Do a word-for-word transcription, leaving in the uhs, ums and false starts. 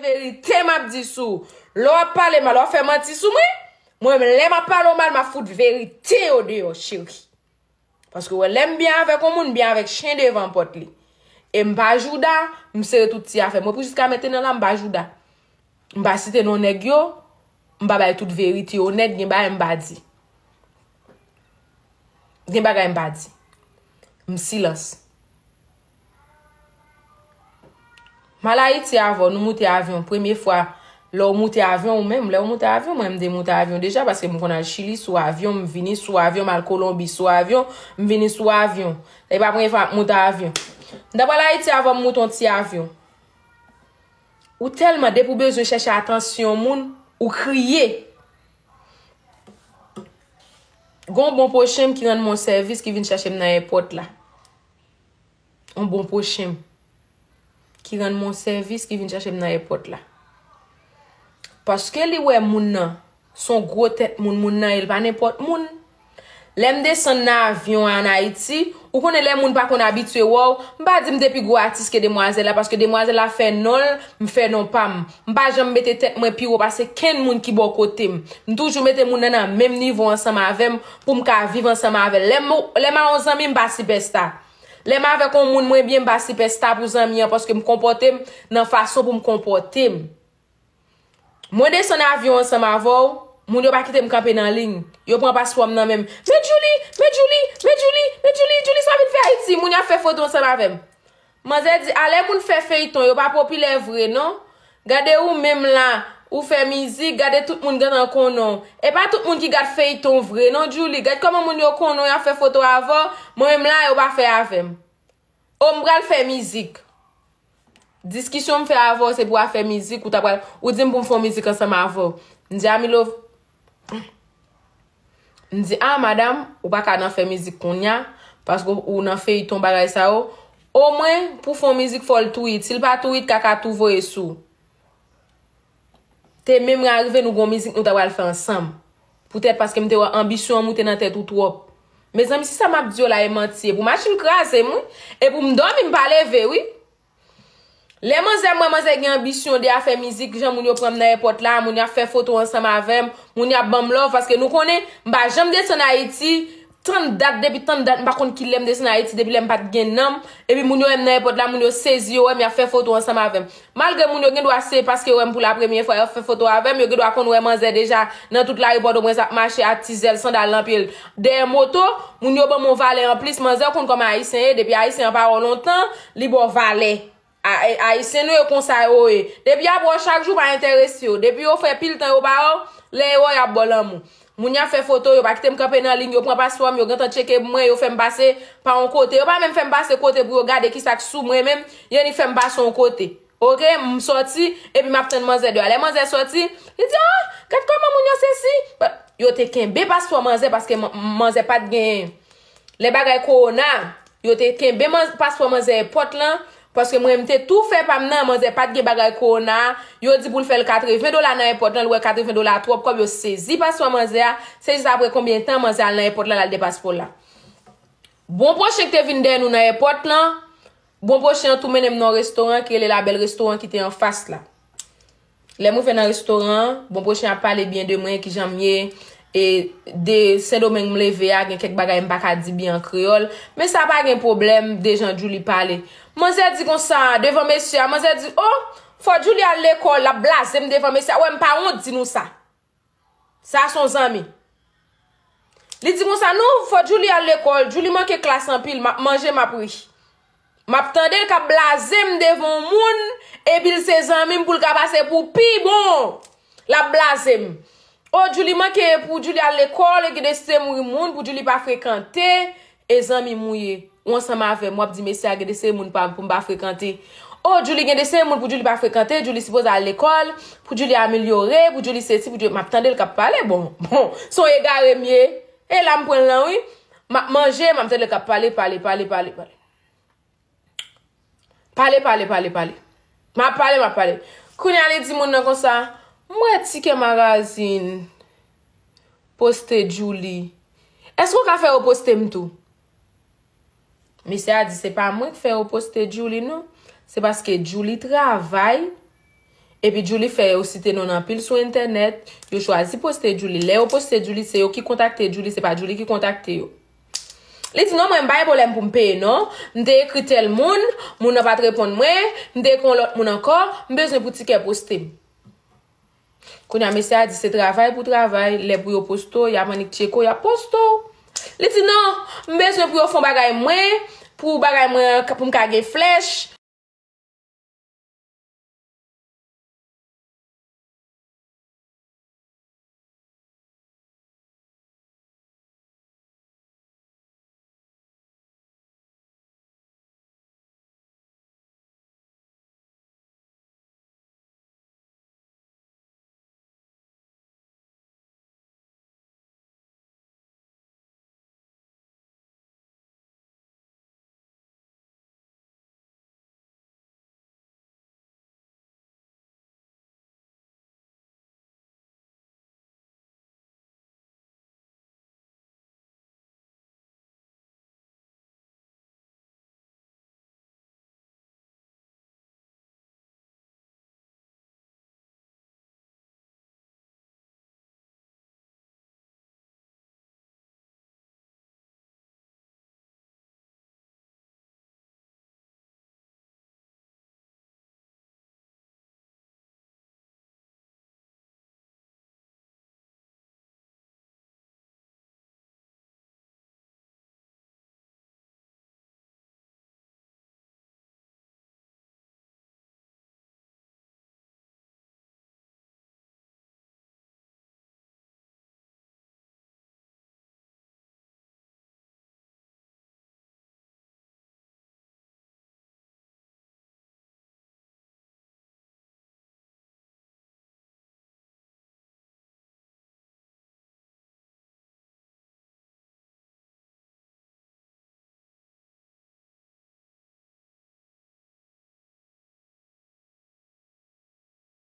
Verite m ap di sou ou. Lè w ap pale mal, w ap fè manti sou mwen. Mwen menm, lè m ap pale w mal, m ap fout verite yo deyò, cheri. Paske w wè, lè m byen avèk yon moun, m byen avèk chen devan pòt li. E m pa jouda, m sere tout ti afè m. Mwen pou jiska mentnan la, m pa jouda. M pa site non nèg yo, m pa bay tout verite yo nèt, gen bagay m pa di. Gen bagay m pa di. M silans. M al Ayiti avè w, nou moute avyon. Premye fwa, lè w moute avyon ou menm, lè w moute avyon, mwen m te moute avyon deja, paske m konn al Chili sou avyon, m vini sou avyon, m al Kolonbi sou avyon, m vini sou avyon. E pa premye fwa m moute avyon. M t ap al Ayiti avè w, m moute yon ti avyon. Ou tèlman, depi w bezwen chèche atansyon moun, ou kriye. Gon bon pwochen m ki rann mwen sèvis, ki vin chèche m nan èpòt la. On bon pwochen m ki rann mwen sèvis, ki vin chèche m nan èpòt la. Paske li wè moun nan se yon gwo tèt moun, moun nan, e l pa nenpòt moun. Lè m desann nan avyon an Ayiti, ou konnen lè moun pa konn abitye wè w, m pa di m te pi gwo atis ke demwazèl la, paske demwazèl la fè non l, m fè non pa m. M pa janm mete tèt mwen pi wo pase kenn moun ki bò kote m. M toujou mete moun nan nan menm nivo ansanm avè m pou m ka viv ansanm avè l. Lè m, lè m a yon zanmi, m pa sipèsta. Lè m avèk yon moun mwen byen, m pa sipèsta pou zanmi an, paske m konpòte m nan fason pou m konpòte m. Mwen desann avyon ansanm avè w, moun yo pa kite m kanpe nan liy. Yo pran paspò m nan men m. Men Djouly, men Djouly, men Djouly, men Djouly, Djouly, sa w vin fè Ayiti? Moun yo ap fè foto ansanm avè m. Manzè di, a lè moun fè feyton, yo pa popilè vre, non. Gade ou menm la, ou fè mizik, gade tout moun gentan konnen w. E pa tout moun ki gad feyton vre, non, Djouly. Gad kòman moun yo konnen w, y ap fè foto avè w. Mwen menm la, yo pa fè avè m. O, m pral fè mizik. Diskisyon m fè avè w se pou afè mizik, ou ta pral, ou di m pou m fè yon mizik ansanm avè w. M di, a, Milo, m di, a, madanm, ou pa ka nan fè mizik kounye a, paske ou nan feyton bagay sa yo. Omwen, pou fè yon mizik, fò l tou it. Si l pa tou it, kaka tou voye sou. Te menm arive nou gon mizik nou ta pral fè ansanm. Poutèt paske m te wè anbisyon an moute nan tèt ou twòp. Mezanmi, si sa m ap di yo la e manti, e pou machin kraze m, wi. E pou m dòmi, m pa leve, wi. Lè manzè m wè manzè gen anbisyon de afè mizik, jan moun yo pran m nan èpòt la, moun y ap fè foto ansanm avè m, moun y ap ban m love, paske nou konnen, m pa janm desann Ayiti, tann dat, depi tann dat, m pa konn kilè m desann Ayiti, depi lè m pa t gen nanm, epi moun yo wè m nan èpòt la, moun yo sezi, yo wè m, y ap fè foto ansanm avè m. Malgre moun yo gen dwa se paske yo wè m pou la premyè fwa, y ap fè foto avè m, yo gen dwa konn wè manzè deja nan tout lari Pòtoprens ap mache ak ti zèl sandal nan pye l dèyè moto, moun yo ban m yon valè anplis, manzè w konn kòman ayisyen ye, depi ayisyen an pa wè w lontan, li ba w valè. A-, e, ayisyen nou ye konsa yo ye. Depi y ap wè w chak jou pa enterese yo. Depi yo fè pil tan yo pa wè w, lè yo wè w y ap ba w lanmou. Moun y ap fè foto, yo pa kite m kanpe nan liy, yo pran paspò m, yo gentan tcheke mwen, yo fè m pase pa yon kote. Yo pa menm fè m pase kote pou yo gade kisa k sou mwen menm, yo annik fè m pase yon kote. Oke, m sòti, epi m ap tann manzè deyò. Lè manzè sòti, li di, o, gad kòman moun yo sesi. Yo te kenbe paspò manzè paske man-, manzè pa t gen Lè bagay kowona, yo te kenbe man-, paspò manzè èpòt lan, paske mwen m te tou fè pa m nan, manzè pa t gen bagay kowona, yo di pou l fè l katreven dola nan èpòt lan, l wè katreven dola twòp kòb, yo sezi paspò manzè a, se jis apre konbyen tan manzè al nan èpòt lan, l al de paspò l la. Bon pwochen k te vin dèyè nou nan èpòt lan, bon pwochen an tou mennen m nan yon restoran ki rele La Belle Restaurant ki te anfas la. Lè m rive nan restoran an, bon pwochen ap pale byen de mwen, kijan m ye, e de Sendomeng m leve a, gen kèk bagay m pa ka di byen an kreyòl, men sa pa gen pwoblèm, de jan Djouly pale. Manzè di konsa, devan mesye a, manzè di, o, fò Djouly al lekòl, l ap blaze m devan mesye a, wè m pa wont di nou sa. Sa se yon zanmi. Li di konsa, non, fò Djouly al lekòl, Djouly manke klas anpil, m ap manje, m ap ri. M ap tande l k ap blaze m devan yon moun, epi l se zanmi m pou l ka pase pou pi bon. L ap blaze m. O, Djouly manke pou Djouly al lekòl, gen de se moun pou Djouly pa frekante, e zanmi m ou ye. Ou ansanm avè m, w ap di mesye a gen de seri moun pa, pou m pa frekante. O, Djouly gen de seri moun pou Djouly pa frekante, Djouly sipoze al lekòl, pou Djouly amelyore, pou Djouly sesi, pou Djouly, m ap tande l k ap pale, bon, bon, se yon egare m ye. E la m pran l lan, wi. M ap manje, m ap tande l k ap pale, pale, pale, pale, pale. Pale, pale, pale, pale. M ap pale, m ap pale. Kounye a, li di moun nan konsa, m wè Ticket Magazine poste Djouly. Èske w ka fè yo poste m tou? Mesye a di, se pa mwen k fè yo poste Djouly, non. Se paske Djouly travay, Epi Djouly fè yo site non anpil sou entènèt. Yo chwazi poste Djouly. Lè yo poste Djouly, se yo ki kontakte Djouly, se pa Djouly ki kontakte yo. Li di non, mwen m pa gen pwoblèm pou m peye non. M te ekri tèl moun, moun nan pa t reponn mwen, m te ekri yon lòt moun ankò, m bezwen pou Tikè poste m. Kounye a mesye a di se travay pou travay, lè pou yo poste w, y ap annik tcheke w, y ap poste w. Li di non, m bezwen pou yo fè yon bagay mwen, pou bagay mwen an, pou m ka gen flèch,